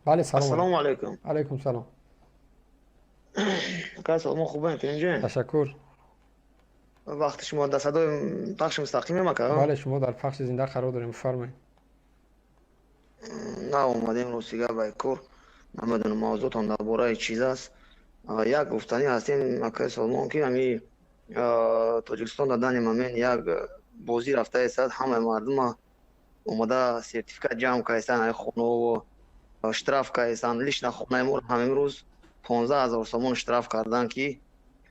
Бале, салом. Ассалому алайкум. Алайкум салом. Ака, салом, хубем, тинҷен? Ташаккур. Вақти шумо дар садои пахши мустақимем, ака? Бале, шумо дар пахши зинда қарор дорем, бифармоед. На омадем ростига ба кор, намедонам, мавзӯътон дар бораи чиз аст. Як гуфтанӣ ҳастем, акаи Солмон, ки ҳами Тоҷикистон дар данный момент як бозӣ рафта истад. Ҳамаи мардума омада сертификат ҷамъ кардастанд, хонао штраф кардастанд. Лично хонаи моро ҳам имрӯз 15 000 сомон штраф карданд, ки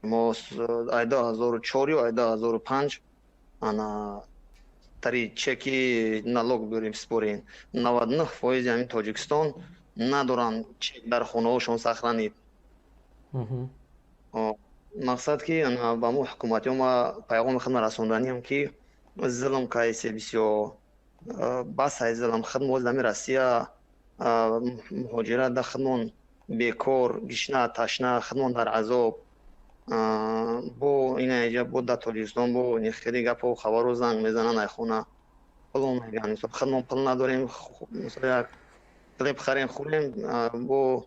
мо ай 2004 ё ай 2005 ана тари чеки налог биёрем, спорем. 99 фоизи ҳамин Тоҷикистон надоранд чек дар хонаҳошон сохранить. Мақсад ки ба мо ҳукуматиҳо ма пайғоми худма расонданиам, ки зулм кайсе бисёр, бас ай зулм. Худ мо ҳами Россия муҳоҷират да, худмон бекор, гишна, ташна, худмон дар азоб. Бо ина иҷа, бо дар Тоҷикистон бо хеле гапу хабару занг мезананд, ай хона пул мегӯянд. Мисол, худмон пул надорем, мисол, як хлеб харем, хӯрем. Бо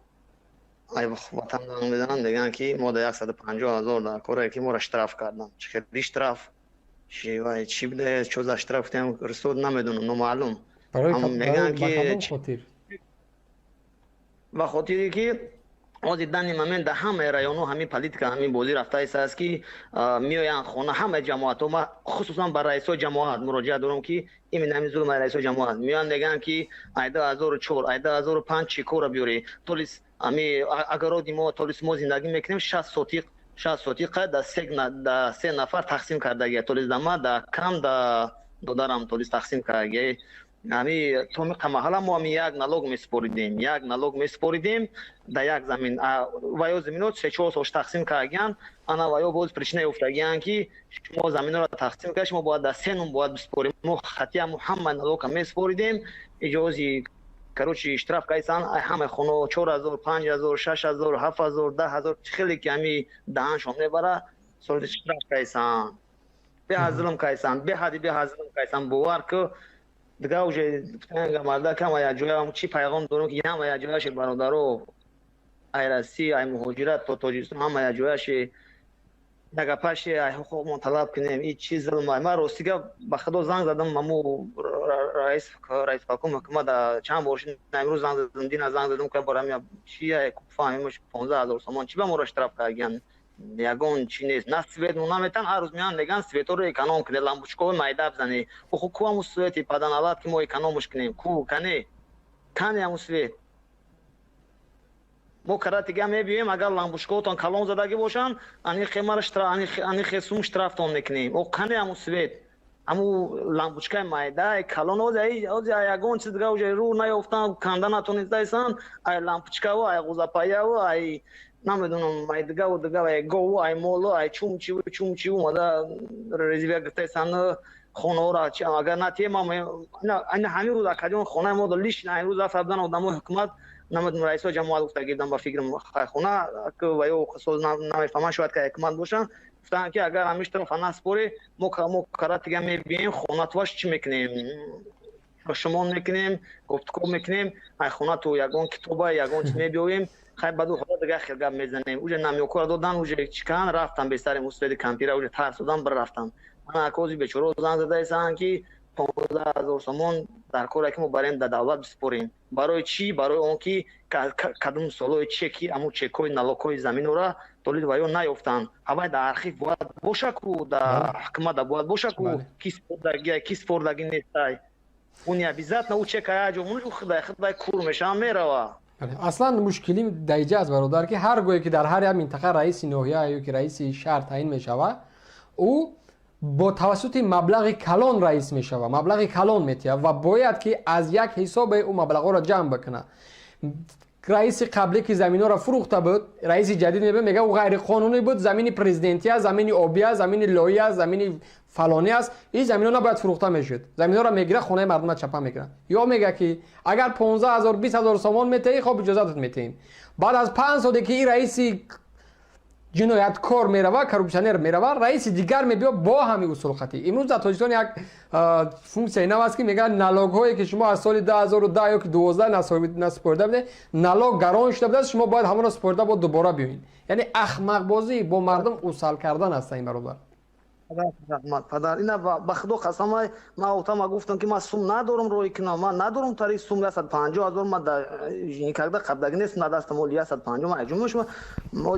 ай ватан занг мезананд, мегӯянд, ки мо да 150 000 дар коре, ки моро штраф карданд. Чӣ хели штраф, чи вай, чӣ буде, чо за штраф кутем, суд намедонам, номаълум. Мегӯянд ки хотир ба хотире ки ҳозир данный момент дар ҳамаи районҳо ҳамин политика, ҳамин бозӣ рафта истааст, ки меоянд хона ҳамаи ҷамоатҳо. Ма хусусан ба раисои ҷамоат муроҷиат дорам, ки именно ҳамин зулми раисои ҷамоат. Меоянд, мегӯянд, ки ай 2004, ай 2005 чӣ кора биёрӣ. Толис ами огороди мо, толис мо зиндагӣ мекунем, 60 сотиқ, 60 сотиқа да се нафар тақсим кардагия. Толис да ма, да кам, да додарам толис тақсим кардагия. Ами томи қамаҳала мо ами як налог месупоридем, як налог месупоридем да як замин. Ва ё замино се-чор сош тақсим кардагиянд. Ана ва ё боз причина ёфтагиянд, ки шумо заминро тақсим кард, шумо бояд да се ном бояд бисупорем. Мо хатия мо ҳама налога месупоридем. Иҷози, короче, штраф кайсан ҳама хоно 4000, 5000, 6000, 7000, 10 000, хеле ки ами даҳаншон мебара, соли штраф кайсан. Беҳад зулм кайсан, беҳади беҳад зулм кайсан, бовар ку. Дига уже марда кама як ҷоя чӣ пайғом дорам, ки ҳама як ҷояше, бародаро, ай Россия, ай муҳоҷират то Тоҷикистон, ҳама як ҷояше, ягапаше ай ҳуқуқмон талаб кунем. И чи зулм. Ман ростига ба худо занг задам аму раис полком ҳукумат, чанд бор имрӯз занг задам, дина занг задам, ка борам чи фаҳмимаш, 15 000 сомон чи ба моро штраф кардагиян? Ягон чи нест, на свет наметан. Ҳар рӯз меоянд, мегӯянд: «Светҳоро эконом кунед, лампочкаҳои майда бизанед». Охо, ку ҳамун свети паданалат, ки мо экономш кунем? Ку, кане, кане ҳамун свет? Мо каратига мебиёем, агар лампочкаҳотон калон задагӣ бошанд, ани хемара, ани сум штрафтон мекунем. О, кане ҳамун свет, ҳамун лампочкаи майда, калон? Ози ягон чиз дига уже рӯ наёфтан, канда натонистаистанд. Ай лампочкаву, ай ғузапаяву, ай намедонам, ай дигаву дига, ай гову, ай молу, ай чумчиву чумчиву омада резивия гирифтаистанд хонаҳоро. Агар натием, ана ҳамин рӯз акадион хонаи мо лично ҳамин рӯз рафта будан одамои ҳукумат, намедонам, раисои ҷамоат гуфта гирдам, ба фикрам хона ва ё соз намефаҳманд, шояд ки ҳукумат бошанд. Гуфтанд, ки агар ҳамин штрафа наспорӣ, мо каратига мебием, хонатуваш чӣ мекунем, шумон мекунем, гуфтукоб мекунем, ай хонату ягон китоба, ягон чиз мебиёвем. Хай, баъду ҳола дига хел гап мезанем. Уже намёкора додан, уже чикан рафтан бесари мусоиди кампира, уже тарс додан, бирафтан. Ман акози бечоро занг задаистанд, ки 15 000 сомон дар коре, ки мо барем дар давлат бисупорем. Барои чӣ? Барои он ки кадом солҳои чеки, ҳамун чекҳои налогҳои заминора толид ва ё наёфтанд. Ҳавай дар архив бояд боша ку, дар ҳукумата бояд боша ку, ки спордагия, ки спордагӣ нестай. Уни обязательно ӯ чека яҷо худай кур мешава, мерава. Аслан мушкилӣ дар иҷа аст, бародар, ки ҳар гоҳе ки дар ҳар як минтақа раиси ноҳия ё ки раиси шаҳр таъин мешавад, ӯ бо тавассути маблағи калон раис мешавад, маблағи калон метиҳад ва бояд ки аз як ҳисобе ӯ маблағҳоро ҷамъ бикунад. Раиси қаблӣ ки заминҳоро фурӯхта буд, раиси ҷадид мебиёд, мега: «Ӯ ғайриқонунӣ буд, замини президентӣ аст, замини обӣ аст, замини лоӣ аст, замини фалонӣ аст, ин заминҳо набояд фурӯхта мешуд». Заминҳоро мегирад, хонаи мардума чапа мекунад. Ё мега, ки агар 15 000, 20 000 сомон метаҳӣ, хоб, иҷозатат метаҳем. Баъд аз 5 соле ки ин раиси Ҷинояткор мерава, коррупсионер мерава, раиси дигар мебиё бо ҳами усулхатӣ. Имрӯз дар Тоҷикистон як функсияи нав аст, ки мегӯяд, налогҳое, ки шумо аз соли 2010 ё ки 12 насупорида будед, налог гарон шуда будааст, шумо бояд ҳамонро супорида бо дубора биёед. Яъне ахмақбозӣ бо мардум усал кардан аст ин, бародар. Раҳмат, падар. Ина, ба Худо қасам, ман отама гуфтам, ки ман сум надорам рӯй кунам, ман надорам тари сум 150 000, ман никогда қабдаги нест на дастам оли 150. Ман аҷумаш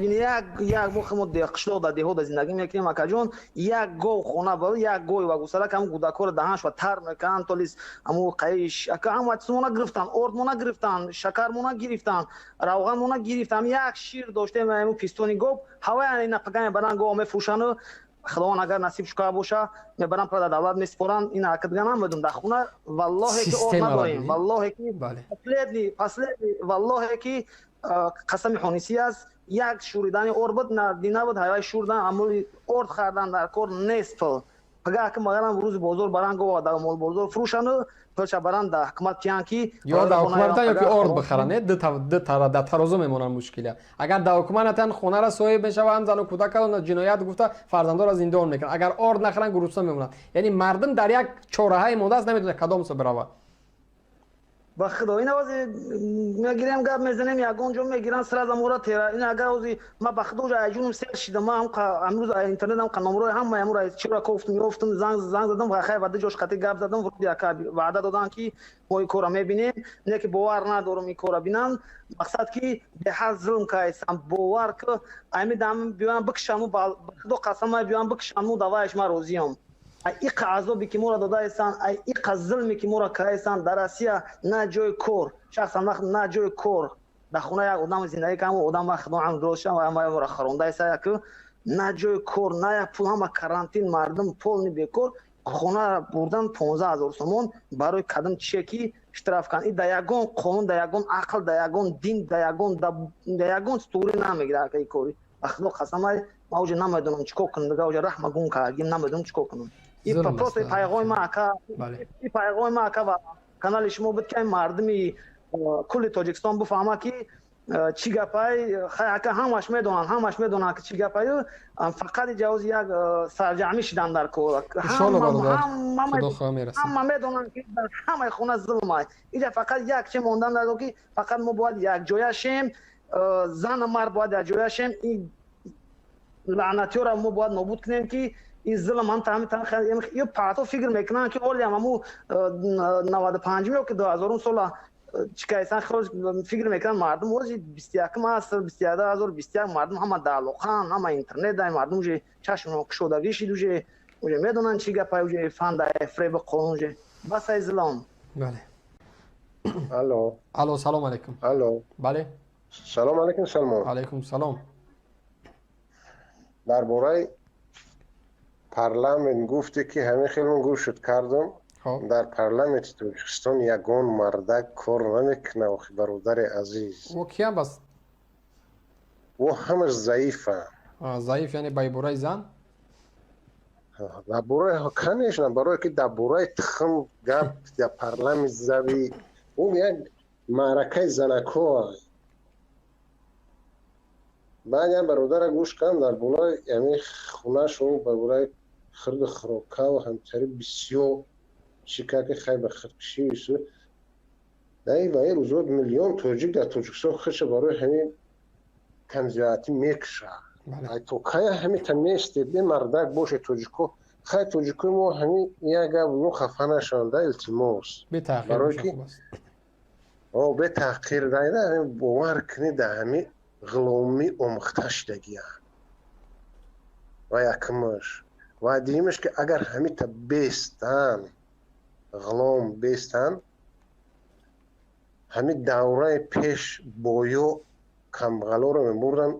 як як моҳ мо қишлоқ дар деҳода зиндагӣ мекунем, акаҷон. Як гов хона бар як гой ва гусалак, ҳамун гудакҳоро даҳанш ва тар мекунанд, толис ҳамун қаиш, ака, ҳама чизмона гирифтан, ордмона гирифтан, шакармона гирифтан, равғанмона гирифтан. Як шир доштем, ҳамун пистони гов ҳавай ина пага мебаранд, гов мефурӯшану Худованд агар насиб шукар боша, мебарам, пара давлат месупоранд. Ин ҳаракат дига намедум. Дар хона, валлоҳе, ки ор надорем, валлоҳе, ки последний, последний, валлоҳе, ки қасами ҳонисӣ аст, як шӯридани ор буд, набуд, ҳайвай шӯрдан, амоли орд хардан дар кор нест пул. Пага ки магарам рӯзи бозор баран, гова дар молбозор фурӯшану пулша баран дар ҳукумат киян, ки ё дар ҳукуматан, ё ки орд бихаранд, ду дар тарозу мемонанд мушкила. Агар дар ҳукуматан, хонара соҳиб мешаванд, зану кӯдака ҷиноят гуфта фарзандонро зиндон мекунанд. Агар орд нахаранд, гурусна мемонанд. Яъне мардум дар як чораҳае мондааст, намедонад кадом со биравад. Ба Худо, ина ози мегирем, гап мезанем, ягон ҷо мегиранд, сразу мора тера. Ина агар ози ма, ба Худо, айҷунум сер шида. Ма амрӯз интернет ам номрои ҳама амро чиро кофтум, ёфтум, занг задам, хай ва ҷош қати гап задам. Вроде ака ваъда доданд, ки мо ин кора мебинем, не ки бовар надорам ин кора бинам. Мақсад ки беҳад зулм кайсам, бовар ки ами дам биёям бикшаму, ба Худо қасам, биёям бикшаму, даваеш ма розиям. Иқа азобе ки моро додаестанд, иқа зулме ки моро каестанд дар Россия, на ҷои кор, шахсан на ҷои кор. Дар хона як одам зиндагӣ кардам, одам ма Худо ҳам дурост шам, моро харондаеста, яку на ҷои кор, на як пул, ҳама карантин, мардум полный бекор. Хона бурдан 15 000 сомон барои кадом чие ки штраф кан? И да ягон қонун, да ягон ақл, да ягон дин, да ягон туғри намегирад ака кори. Ба Худо қасам, ма уже намедонам чӣ кор кунам, дига уже раҳма гум кардагим, намедонам чӣ кор кунам. Просто пайғоми ма, ака, пайғоми ма, ака, ва канали шумо буд, ки мардуми кулли Тоҷикистон бифаҳма, ки чӣ гапай. Хай, ака, ҳамаш медонанд, ҳамаш медонанд, ки чӣ гапаю. Фақат ҷавози як сарҷамӣ шидан дар кор. Ҳама медонанд, ки дар ҳамаи хона зулм аст. Иҷа фақат як чи мондан дар, ки фақат мо бояд якҷоя шем, зану мард бояд якҷоя шем, ин лаънатиёро мо бояд нобуд кунем, ки ин зулм ҳам ё парто фикр мекунанд, ки олиам ҳаму 95-ум ё ки 2000-ум сола чӣ кайсан фикр мекунанд мардум. Ози 21-ум аср, 21 021, мардум ҳама даълоқан, ҳама интернет дай, мардум уже чашмшон кушодагӣ шид, уже медонанд чӣ гапай, уже фандай фреби қонун, уже басай зулм. Бале. Алло. Алло, салом алейкум. Алло. Бале. Салом алейкум, Салмон. Алейкум салом. Дар бораи парламент гуфте, ки ҳамин хел гӯш шуд кардам. Дар парламенти Тоҷикистон ягон мардак кор намекунад, охи, бародари азиз. О киям бас? О ҳамаш заифа. Заиф, яъне ба ибораи зан? Дар бораи, конечно, барое ки дар бораи тухм гап дар парламент зави, ӯ як маъракаи занакҳо. Баъд як бародара гӯш кардам дар болои ҳамин хонашу, ба бораи хирду хӯрокаву ҳамтари бисёр чӣ кард, ки хай ба худкушӣ. Дар ва ин рӯзо миллион тоҷик дар Тоҷикистон худша барои ҳамин камзиёатӣ мекушад. То кая ҳамита местед, бе мардак боше тоҷико? Хай, тоҷикои мо ҳамин як гап мо хафа нашаванд, илтимос, барое ки бетаҳқир дайда, бовар кунед, дар ҳамин ғуломӣ омӯхта шудагианд. Ва якумаш, ва дуюмаш, ки агар ҳамита бестан, ғулом бестан, ҳамин давраи пеш боё камбағалоро мебурдан,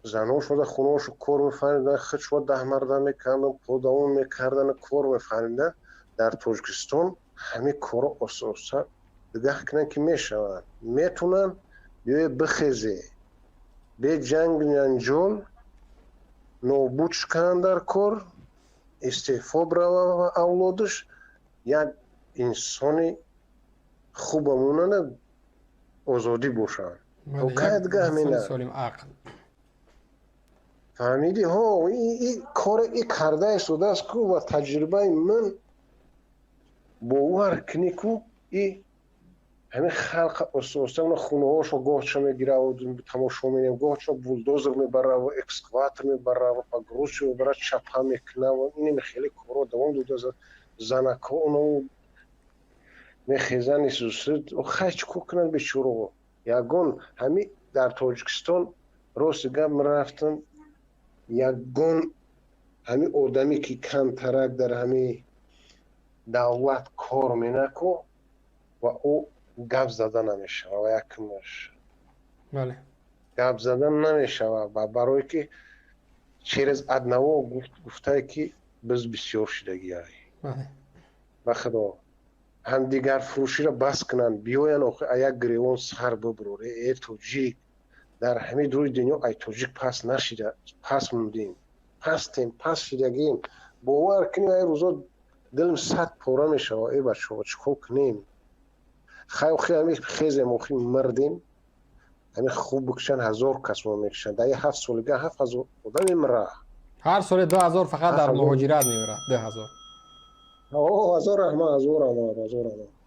заношода хонаошо кор мефаҳмидан, худшо даҳмарда мекардан, подавон мекардан, кор мефаҳмидан. Дар Тоҷикистон ҳамин корро оса-оса дигаҳ кунанд, ки мешаванд, метунанд. Биёе бихезе, бе ҷангу ҷанҷол нобуд шукананд дар кор, истеъфо бирава ва авлодаш як инсони хуба монанда озодӣ бошанд. Фаҳмидӣ? Ҳо, кори и карда истодааст ку ва таҷрибаи ман, бовар кунӣ ку, и ҳамин халқа оста оста хонаҳошо гоҳча мегираву тамошо менем, гоҳча булдозер мебараву экскаватор мебараву погрузчик мебара, чапа мекунаву инеми хеле корро давом дода. Занако оно мехезани хай, чӣ кор кунанд бечорао? Ягон ҳами дар Тоҷикистон, рости гап, рафтам, ягон ҳами одаме ки камтарак дар ҳами давлат кор менаку ва ӯ гап зада намешава ва якмаш гап зада намешава, барое ки через одного гуфтае ки биз бисёр шидагиай. Ба худо, ҳамдигарфурӯширо бас кунанд, биёянд охи, а як гиревон сар бибуроре. Э, тоҷик, дар ҳамин рӯи дунё ай тоҷик пас нашида, пас мондем, пастем, пас шидагем. Бовар кунем, ай рӯзо дилм сад пора мешава. Э, бачаҳо, чӣ кор кунем? Хай, охи, ҳами хезем, охи, мирдем, ҳами хуб бикушанд, 1000 кас мо мекушанд. Дар 7 солига 7000 одам мемира. Ҳар соли 2000 фақат дар муҳоҷират мемирад, 2000. Ҳазор раҳмат, ҳазор раҳмат, ҳазор раҳмат.